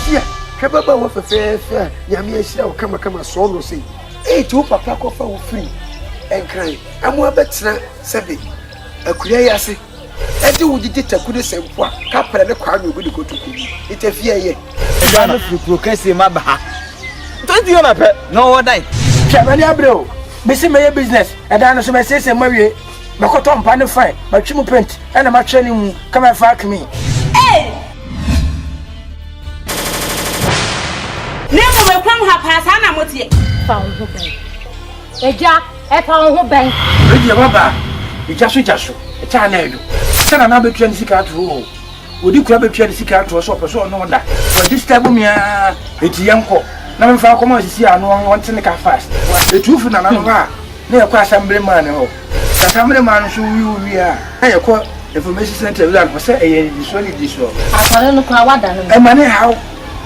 Afia, hwɛ bɛba wɔ fɛfɛɛfɛ a Nyame ahyira wo kamakama sɔɔ no sei. Ei, nti wo papa kɔfa wo firi Nkran ɛmo abɛtena sɛbe akura yi ase ɛde wo gyegye taku ne sɛmpo a kaprɛ ne Kwame obi ne kotoku mu. Nti Afia ɛyɛ. Ɛda no firi kuro kɛseɛ mu aba ha. 20 Ghana pɛ na ɔwɔ dan. Hwɛ m'ani abere o, mese mɛyɛ business, ɛdan no so masiesie mu awie, makɔtɔ mpa ne fan, matwi mu paint ɛna matwerɛ ne mu kama ɛfa akme. Ei! Na mmom ekurom ha paa saa na moteɛ. Fa wo ho bɛn. Agya, ɛfa wo ho bɛn. Wei deɛ waba a, gya so gya so, ɛkyɛ a na ɛdwo. Sɛ Nana abɛtua ne sika ato hɔ o, Odi kura bɛtua ne sika ato hɔ sɛ ɔpɛ sɛ ɔne wo da. Wa disturb me aa, enti yɛnkɔ na memfa nkɔma no sisi a na ɔnte ne ka fast. Yɛtu firi Nana no hɔ a, na yɛkɔ Assembly man hɔ. Sɛ Assembly man no nso wie wo wie a, na yɛkɔ Information Center wura no hɔ sɛ ɛyɛ nnidisoɔ nnidisoɔ. Asɔre no koraa wada no. Ɛma ne haw.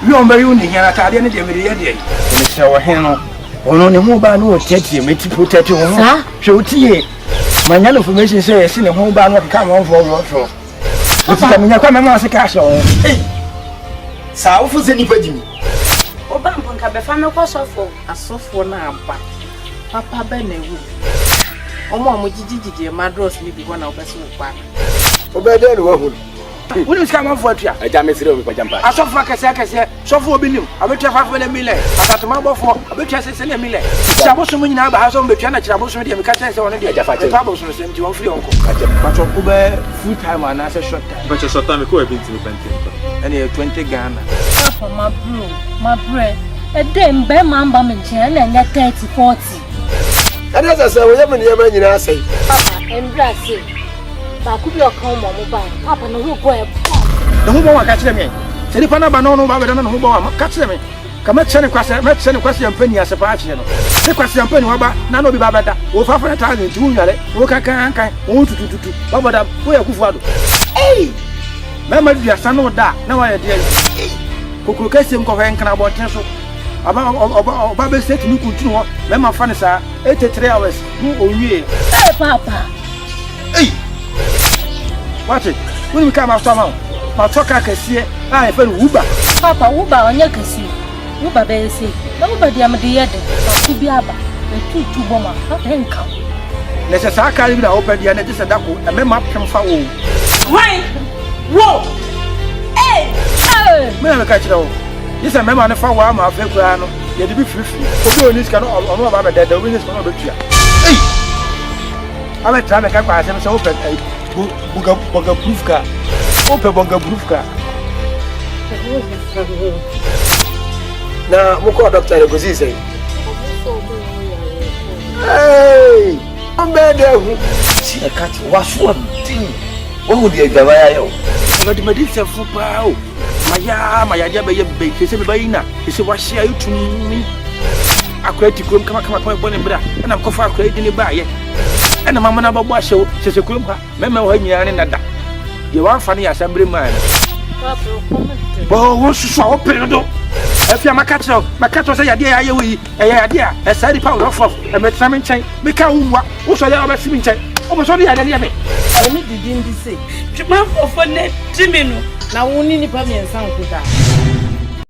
Wie a ɔmbɛwe wo ne hia no ataadeɛ no deɛ mede yɛ deɛn? Mesrɛ wo ɔhene no, ɔno ne ho baa no ɔteatea mu, enti protect wo ho. Hwɛ wo ti yie. Manya no information sɛ yɛse ne ho baa no ɔkeka amanfoɔ worɔtorɔ. Nti sɛ menya kwan mɛma ase ka ahyɛ wo ho. Ei! Saa wofo sɛ nipa gyimi. Wo ba mpo nka bɛfa me kɔ sɔfo. Asɔfoɔ no aba. Papa bɛ na ɛwɔ mu. Wɔn a wɔgyegye mma drawers no bi hɔ na wobɛso wo kɔ ana? Wobɛyɛ dɛn na woahu no? Wonim sika amanfoɔ atua? Agya mesrɛ wo mekɔgya mpa. Asɔfoɔ akɛseɛ akɛseɛ, sɔfoɔ obi nim, abetua 500 million, asatoma abɔfoɔ, abetua sesene million. Kyerɛ abosom nyinaa ba ha sɛ wɔbɛtua na kyerɛ abosom deɛ meka kyerɛ sɛ ɔno deɛ mepɛ abosomsɛm nti wɔmfiri hɔ nkɔ. Mpakyɛ wobɛyɛ full time anaasɛ short time? Mpakyɛ short time mekɔ baabi nti mepɛ ntɛm pa. Ɛne yɛ 20 Ghana. Papa mabrɛ o mabrɛ ɛdɛn bɛrima mba me nkyɛn ɛna ɛnyɛ 30 40. Ɛne sɛ sɛ woyɛ me nneɛma nyinaa asɛe. Papa ɛmbrɛ ase baako bi a ɔka wo ma ɔmo bae no papa ne ho bɔ ɛbɔ. Ne ho bɔ wa ka kyerɛ me sɛ nipa no aba na ɔno ba bɛda na ne ho bɔ wa ka kyerɛ me. Ka mɛkyerɛ ne kwasea mɛkyerɛ ne kwasea mpanin ase paa akyerɛ no ne kwasea mpanin waba na na obi ba bɛda wo 500,000 nti wo nware wo kankankan wo ho tutututu wabɔ dam woyɛ akufo ado ei mɛma duasa ne wo da na wayɛ deɛ ei kokoro kɛseɛ mu kɔhwɛ nkena abɔnten so ɔba ɔba ɔba bɛsɛ tumi kuntunu hɔ mɛma fa ne saa 83 hours no onwie. Ee papa. Ei! Wate, wonim kaa matɔ ama wo? Matɔ kaa kɛseɛ a yɛfrɛ no Uber. Papa, Uber ɔnyɛ kɛse o. Uber bɛyɛ sei. Na Uber deɛ mede yɛ dɛn? Baako bi aba, metutu bɔ ma papa ɛnka ho. Na sɛ saa kaa no bi na wopɛ deɛ na gye sɛ da ko mmarima pem fa wo o. Hwan? Wo! Ei! Me na meka kyerɛ wo, gye sɛ mmarima no fa wo ara ma afei koraa no yɛde bi firifiri. Obi a ɔnni sika no ɔno ɔba abɛdɛɛdɛɛ, obi nya sika no ɔbɛtua. Ei! Abɛtra mɛka kɔ asɛm sɛ wopɛ bɔga bɔga proof ka wopɛ bɔga proof ka. Na mokɔɔ dɔkta no kɔsii sɛn? Hey! Ɔmbɛyɛ dɛ ahu. Si ɛka kyerɛ w'aso ɔden wahu deɛ adwaman ayɛ wo. Awurade madi nsɛmfo paa o mayɛ a ma yadeɛ abɛyɛ me bɛyi sɛ meba yi na sɛ wahyɛ ayɛ tumi akora ti kurom kama kama kama bɔ ne bra ɛna mekɔfa akora yi de ne baayɛ ɛna mama no abɛbɔ ahyɛ wo sɛ sɛ kurom ha mɛmɛ wɔ ha nyinaa ne nada deɛ wamfa no yɛ asɛm bere maa no bɔ wo nsoso a wopere dodo afei a maka kyerɛ wo maka kyerɛ wo sɛ yadeɛ a yɛayɛ wo yi ɛyɛ yadeɛ a ɛsaa nipa worɔfrɔf ɛmɛtena me nkyɛn meka wo mmua wosɔ yɛ wobɛsi me nkyɛn wopɛ sɛ wode yadeɛ no yɛ me Ɛne didi ndi se. Dwuma nkurɔfoɔ na di me no. Na wo ne nnipa mmiɛnsa nko da.